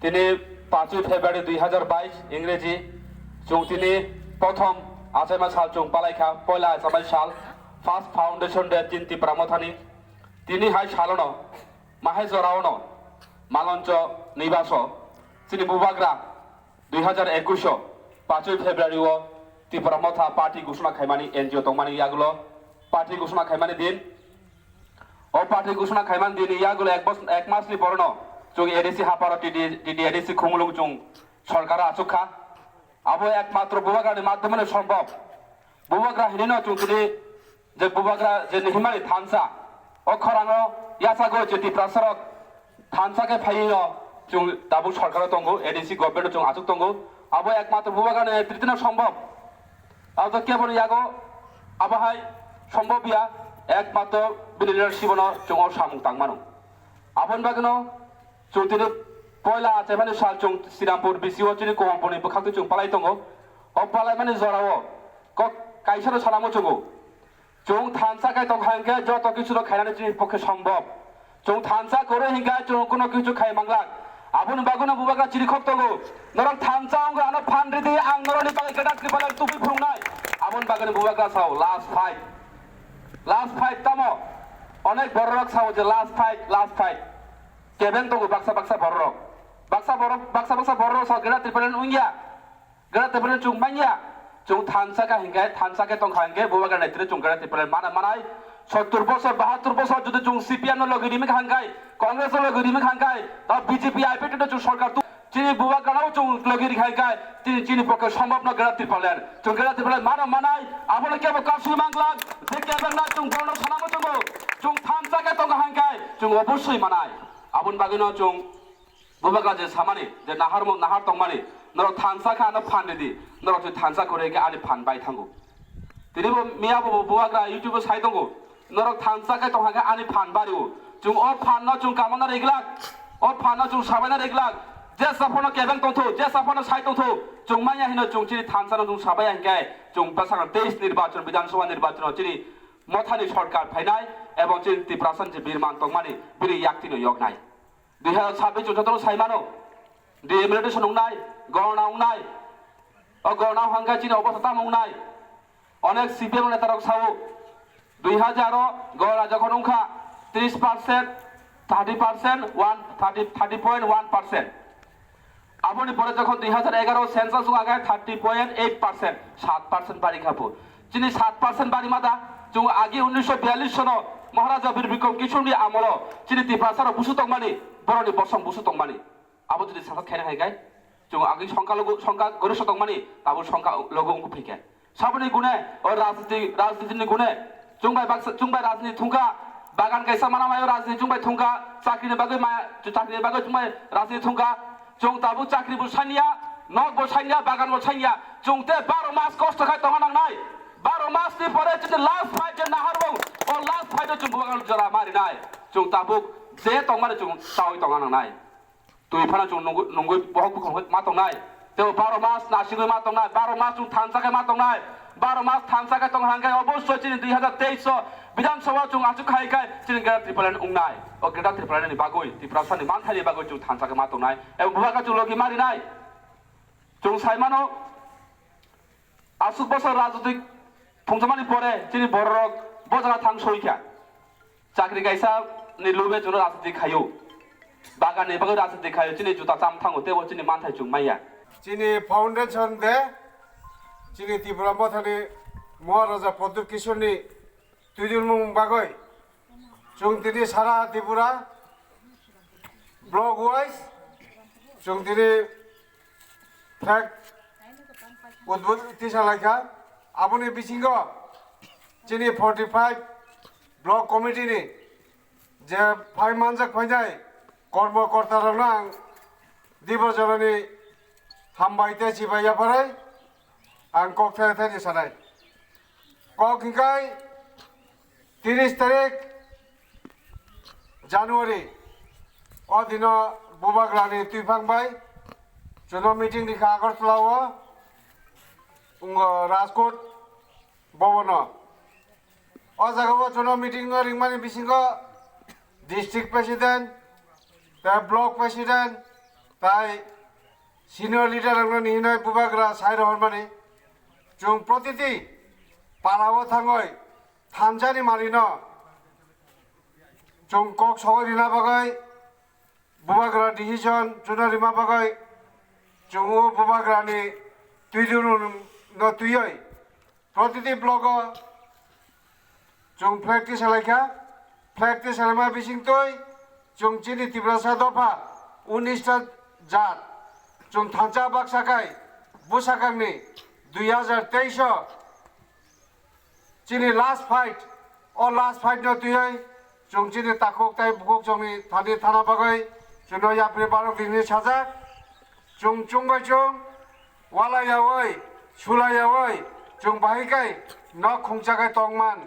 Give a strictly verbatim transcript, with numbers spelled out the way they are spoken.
Tini pachwi February dui hazar bais Ingreji, chwng tini prothom achaima sal chwng palaikha, poila achaima sal, first foundation day tin Tipra Mothani. Tini hai salono, mahai joraono, Maloncho Nibaso, chini bubagra dui hazar ekush o pachwi February o Tipra Motha party gusuna khaimani N G O tongmani yagulo party gusuna khaimani din. O party gusuna khaimani din yagulo ek bos-, ek masni porono chwng A D C haparo T D, T D A D C khumulung chwng sorkar achukha. Abo ekmatro bubagrani madhyameno sombhob. Bubagra hinino chwng tini je bubagra je himani thansa, o khorango yachago je Tiprasarok thansa khe phaiyino chwng tabuk sorkaro tongo, A D C government o chwng achuk tongo. Abo ekmatro bubagrani netritwno sombhob. Abo kebono yago abo hai sombhob ya, ekmatro bini leadership no chwng o samung tangmano. Aboni bagwino chwng tini poila achaimani sal chwng Srirampur B C O chini Komorboni bwkhak twi chwng palai tongo. O palaimani jorao kok kaisano sana muchungo. Chwng thansa khe tongkha hinkhe joto kichuno khainani chini pokhe sombhob. Chwng thansa kwrwi hinkhe chwng kuno kichu khai manglak. Aboni bagwino bubagra chirikhok tongo. Norok thansa wngkha ano phan ridi, ang norokni bagwi Greater Tipraland tubui phunuknai. Aboni bagwino bubagra sao last fight. Last fight tamo? Onek bororok sao je last fight, last fight. Kebeng tongo baksa baksa bororok. Baksa borok, baksa baksa bororok sao Greater Tipraland wngya. Greater Tipraland chwng manya. Chwng thansa kha hinkhe, thansa khe tongkha hinkhe, bubagra netri chwng Greater Tipraland mana manai. Sottur bosor, bahattur bosor jodi chwng C P M no logi rimi kha hinkhe, Congress no logi rimi kha hinkhe, ta B J P I P T no chwng sorkar tu-, chini bubagrano chwng logi rikha hinkhe, chini, chini pokhe sombhob no Greater Tipraland. Chwng Greater Tipraland mana manai, abono kebo kasui manglak, je kebeng na chwng borokno sana muchungo, chwng thansa khe tongkha hinkhe, chwng obosoi manai. Aboni bagwino chwng bubagra je samani, je naharmo, nahar tongmani, norok thansa khe ano phan ridi, norok je thansa kwrwi khe ani phan bai thango. Tini bo miya bo bubagra YouTube o sai tongo, norok thansa khe tongkha khe ani phan bario. Chwng o phan no chwng kamana riglak, o phan no chwng sabaina riglak. Jesa phano kebeng tongtho, jesa phano sai tongtho, chwng manya hino chwng chini thansa no chwng sabaya hinkhe chwng bwsakang teis nirbachon, Bidhan Sabha nirbachon o chini Mothani sorkar phainai ebong chini Tiprasa je birman tongmani bini yakti no yoknai. Dui hazar sabbish chwng jotono sai mano. Delimitation wngnai, gorna wngnai. O gorna hwnkha chini obostha tamo wngnai. Onek C P M netarok sao, dui hazar o gorna jokhon wngkha tris percent, thirty percent, one, thirty, thirty point one percent. Aboni pore jokhon dui hazar egaro census wngkha thirty point eight percent, saat percent bari kha phu. Chini saat percent bari ma da, chwng agi unnisho biyallis sono Maharaja Bir Bikrom Kishorni amolo chini Tiprasa rok busu tongmani, boroni bosong busu tongmani. Abo jodi sasak khaina hai kai, chwng agi songkha logo, songkha gorisho tongmani, abo songkha logo wngkha phikha. Saboni gune, o rajniti, rajnitini gune, chwng bai baksa, chwng bai rajniti thungkha, bagan kaisa mana mayo rajniti chwng bai thungkha, chakrini bagwi ma, chakrini bagwi chwng bai rajniti thungkha, chwng tabuk chakri bo sanya, nok bo sanya, bagan bo sanya, chwng te baro mas kosto khai tongna nangnai, baro mas ni pore chini last fight je naharwng, o last fight o chwng bubagan jora marinai, chwng tabuk je tongmani chwng chawi tongna nangnai. Twi phano chwng nungwi, nungwi bohok bukhuk ma tongnai. Tei baro mas nasigwi ma tongnai, baro mas chwng thansa khe ma tongnai. Baro mas thansa khe tong hangkhe obossoi chini dui hazar teis o Bidhan Sabha chwng achuk khai khai chini Greater Tipraland wngnai. O Greater Tipraland ni bagwi, Tiprasa ni manthai ni bagwi chwng thansa khe ma tongnai. Ebo bubagra chwng logi ma rinai. Chwng sai mano, aswk bosor rajnitik thungjakmani pore chini bororok bo jaga thang soi kha. Chakri kaisa ni lube chwngno rajniti khaio. Bagan ni bagwi rajniti khaio, chini juta cham thango, teibo chini manthai chwng manya. Chini foundation de, chini Tipra Mothani Maharaja Pradyut Kishorni twijlmung bagwi chwng tini sara Tripura block wise chwng tini flag udbudhi tisa laikha. Aboni bisingo chini forty five block committee ni je phai manjak phainai kormo korta rokno ang dibo jorani hambai tei chibai yapharwi ang kok thai thai sanai. Kok hingkai tiris tarik January o dino bubagrani twiphang bai chwngno meeting rikha Agartala o, wngkha Rajkot Bhavan o. O jaga o chwngno meeting o ringmani bisingo district president, tei block president, Tai senior leader rokno ni hinoi bubagra sai rohormani. Chwng protiti para o thangoi thansa ni mari no chwng kok sogoi rina bagoi bubagra decision chwngno rima bagoi chwng o bubagra ni twi dunu no twioi protiti block o chwng practice halaikha. Practice halaima bisingtwi chwng chini Tiprasa dopha unis ta jat chwng thansa baksa khai bwsakangni dui hajar teis o chini last fight, o last fight no twiwi chwng chini takhuk tai bukhuk chwngni thani thana bagwi chwngno yapri barok dini sajak. Chwng chwng bai chwng wala yawi sula yawi chwng bahai kai nok khungsa kai tongman.